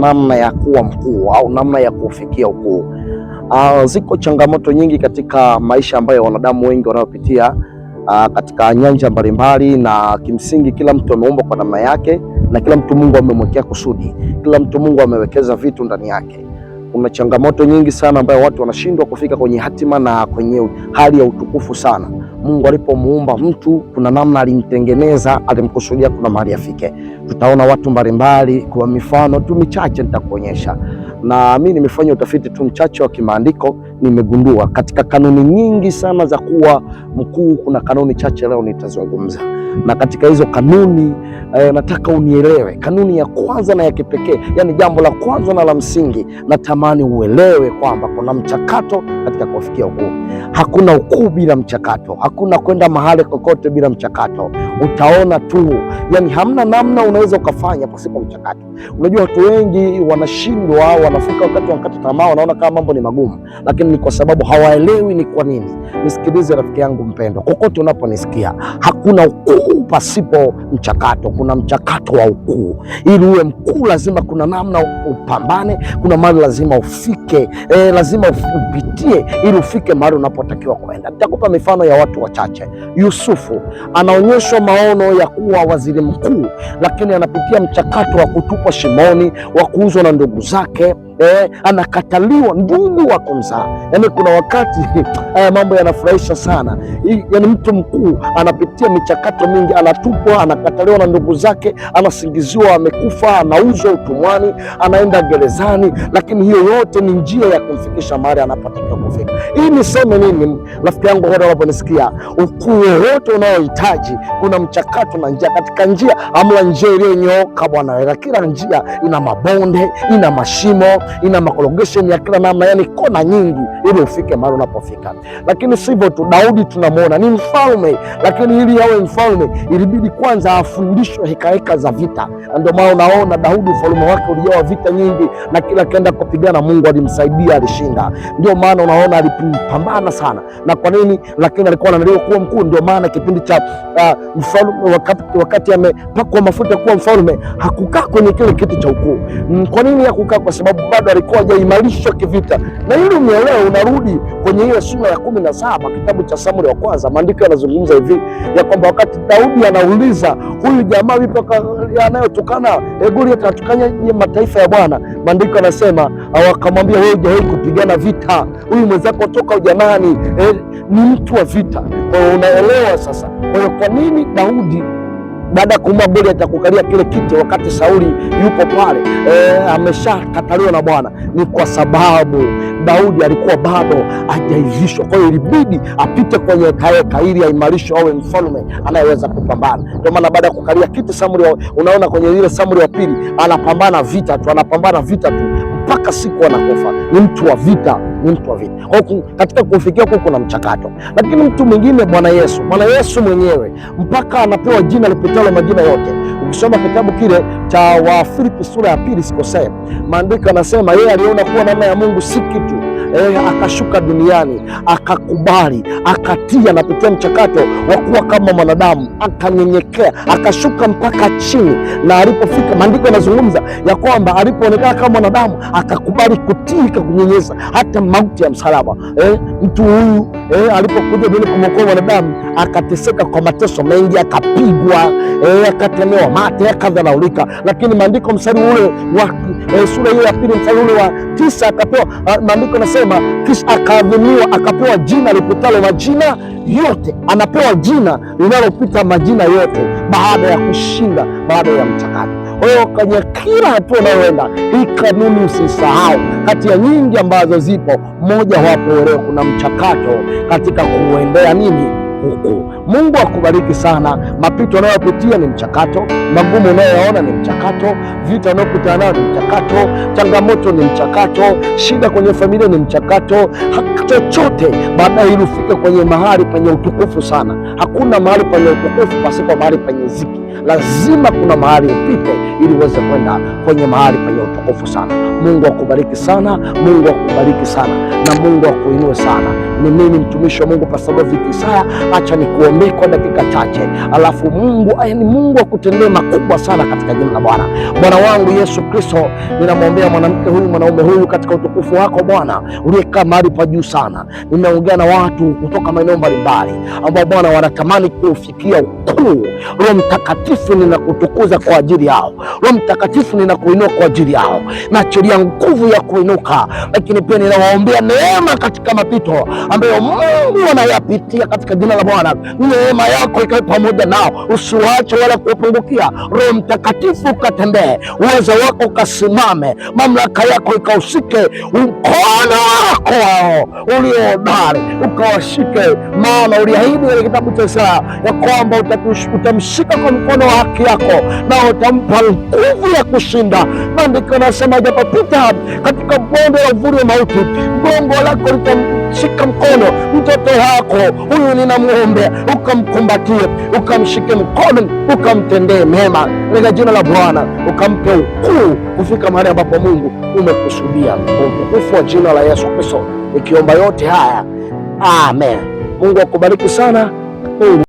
Namna ya kuwa mkuu au namna ya kufikia ukuu. Ziko changamoto nyingi katika maisha ambayo wanadamu wengi wanayopitia katika nyanja mbalimbali, na kimsingi kila mtu ameumbwa kwa namna yake na kila mtu Mungu amemwekea kusudi, kila mtu Mungu amewekeza vitu ndani yake. Kuna changamoto nyingi sana ambayo watu wanashindwa kufika kwenye hatima na kwenye hali ya utukufu sana. Mungu alipomuumba mtu, kuna namna alimtengeneza, alimkusudia kuna mahali afike. Tutaona watu mbalimbali, kwa mifano tu michache nitakuonyesha. Na mimi nimefanya utafiti tu mchache wa kimaandiko, nimegundua katika kanuni nyingi sana za kuwa mkuu kuna kanuni chache leo nitazungumza. Na katika hizo kanuni nataka unielewe. Kanuni ya kwanza na ya kipekee, yani jambo la kwanza na la msingi, natamani uelewe kwamba kuna mchakato katika kufikia ukuu. Hakuna ukuu bila mchakato, hakuna kwenda mahali kokote bila mchakato. Utaona tu, yani hamna namna unaweza ukafanya pasipo mchakato. Unajua watu wengi wanashindwa, wanafika wakati wanakata tamaa, wanaona kama mambo ni magumu, lakini ni kwa sababu hawaelewi ni kwa nini. Nisikilize rafiki yangu mpendwa, kokote unaponisikia, hakuna ukuu pasipo mchakato. Kuna mchakato wa ukuu. Ili uwe mkuu, lazima kuna namna upambane, kuna mahali lazima ufike, lazima upitie ili ufike mahali unapotakiwa kwenda. Nitakupa mifano ya watu wachache. Yusufu anaonyeshwa maono ya kuwa waziri mkuu, lakini anapitia mchakato wa kutupwa shimoni, wa kuuzwa na ndugu zake. Anakataliwa ndugu wa kumzaa. Yani kuna wakati haya mambo yanafurahisha sana. Yani mtu mkuu anapitia michakato mingi, anatupwa, anakataliwa na ndugu zake, anasingiziwa amekufa, anauzwa utumwani, anaenda gerezani, lakini hiyo yote ni njia ya kumfikisha mahali anapotakiwa kufika. Hii niseme nini, rafiki yangu, wote wanaponisikia, ukuu wowote unaohitaji kuna mchakato na njia. Katika njia hamna njia iliyonyooka bwana, kila njia ina mabonde, ina mashimo, ina makorogesheni ya kila namna, yani kona nyingi, ili ufike mahali unapofika. Lakini sivyo tu, Daudi tunamwona ni mfalme, lakini ili awe mfalme ilibidi kwanza afundishwe hekaheka za vita. Na ndio maana unaona Daudi ufalme wake ulijawa vita nyingi, na kila akienda kupigana Mungu alimsaidia, alishinda. Ndio maana unaona alipambana sana. Na kwa nini? Lakini alikuwa anaandaliwa kuwa mkuu. Ndio maana kipindi cha mfalme, wakati amepakwa mafuta kuwa mfalme, hakukaa kwenye kile kiti cha ukuu. Kwa nini hakukaa? Kwa sababu bado alikuwa hajaimarishwa kivita. Na ili unielewe, unarudi kwenye ile sura ya 17 kitabu cha Samueli wa kwanza, maandiko yanazungumza hivi ya kwamba wakati Daudi anauliza huyu jamaa vipi anayotukana Goliath, anatukana mataifa ya Bwana, maandiko yanasema wakamwambia, wewe hujawahi kupigana vita, huyu mwenzako toka ujanani ni mtu wa vita. Kwa hiyo unaelewa sasa. Kwa hiyo kwa nini Daudi baada ya kumua Goliath akukalia kile kiti wakati Sauli yuko pale ameshakataliwa na Bwana? Ni kwa sababu Daudi alikuwa bado hajaivishwa. Kwa hiyo ilibidi apite kwenye hekaheka ili aimarishwe awe mfalme anayeweza kupambana. Ndio maana baada ya kukalia kiti Samueli, unaona kwenye ile Samueli wa pili anapambana vita tu, anapambana vita tu mpaka siku anakufa. Ni mtu wa vita, ni mtu wa vita. Kwa hiyo katika kufikia huko kuna mchakato. Lakini mtu mwingine, Bwana Yesu, Bwana Yesu mwenyewe mpaka anapewa jina lipitalo majina yote. Ukisoma kitabu kile cha Wafilipi sura ya 2, sikosea, maandiko yanasema yeye aliona kuwa namna ya Mungu si kitu, akashuka duniani, akakubali, akatia, anapitia mchakato wa kuwa kama mwanadamu, akanyenyekea, akashuka mpaka chini, na alipofika, maandiko yanazungumza ya kwamba alipoonekana kama mwanadamu akakubali kutii, kunyenyeza hata mauti ya msalaba. Mtu huyu alipokuja duniani kumwokoa mwanadamu akateseka kwa mateso mengi, akapigwa, akatemewa mate, akadharaulika, lakini maandiko mstari ule wa sura hiyo ya 2 mstari ule wa 9 akapewa, maandiko yanasema kisha akaadhimiwa, akapewa jina lipitalo majina yote. Anapewa jina linalopita majina yote baada ya kushinda, baada ya mchakato. Kwa hiyo kwenye kila hatua unayoenda, hii kanuni usisahau. Kati ya nyingi ambazo zipo, moja wapo leo kuna mchakato katika kuendea nini huku. Mungu akubariki sana. Mapito unayopitia ni mchakato, magumu unayoyaona ni mchakato, vita unayokutana nayo ni mchakato, changamoto ni mchakato, shida kwenye familia ni mchakato, chochote baadaye ili ufike kwenye mahali penye utukufu sana. Hakuna mahali penye utukufu pasipo mahali penye ziki. Lazima kuna mahali upite ili uweze kwenda kwenye mahali penye utukufu sana. Mungu akubariki sana, Mungu akubariki sana na Mungu akuinue sana. Ni mimi mtumishi wa Mungu Pastor David Isaya. Acha nikuombee kwa dakika chache, alafu Mungu yaani Mungu akutendee makubwa sana katika jina la Bwana. Bwana wangu Yesu Kristo, ninamwombea mwanamke huyu, mwanaume huyu katika utukufu wako Bwana uliyekaa mahali pa juu sana. Nimeongea na watu kutoka maeneo mbalimbali ambao Bwana wanatamani kuufikia ukuu. Roho Mtakatifu, ninakutukuza kwa ajili yao. Roho Mtakatifu, ninakuinua kwa ajili yao, naachilia nguvu ya kuinuka, lakini pia ninawaombea neema katika mapito ambayo Mungu anayapitia katika jina la Bwana. Neema yako ikawe pamoja nao, usiwaache wala kuwapungukia. Roho Mtakatifu ukatembee, uwezo wako ukasimame, mamlaka yako ikahusike, mkono wako wao ulio hodari ukawashike, maana uliahidi katika kitabu cha Isaya ya kwamba utamshika kwa mkono wa haki yako na utampa nguvu ya kushinda. Maandiko yanasema japopita katika bonde la uvuli wa mauti, gongo lako litamshika mkono. Mtoto wako huyu ninamwombea, ukamkumbatie, ukamshike mkono, ukamtendee mema katika jina la Bwana, ukampe ukuu kufika mahali ambapo Mungu umekusudia. Kwa utukufu wa jina la Yesu Kristo nikiomba yote haya, amen. Mungu akubariki sana. Mungu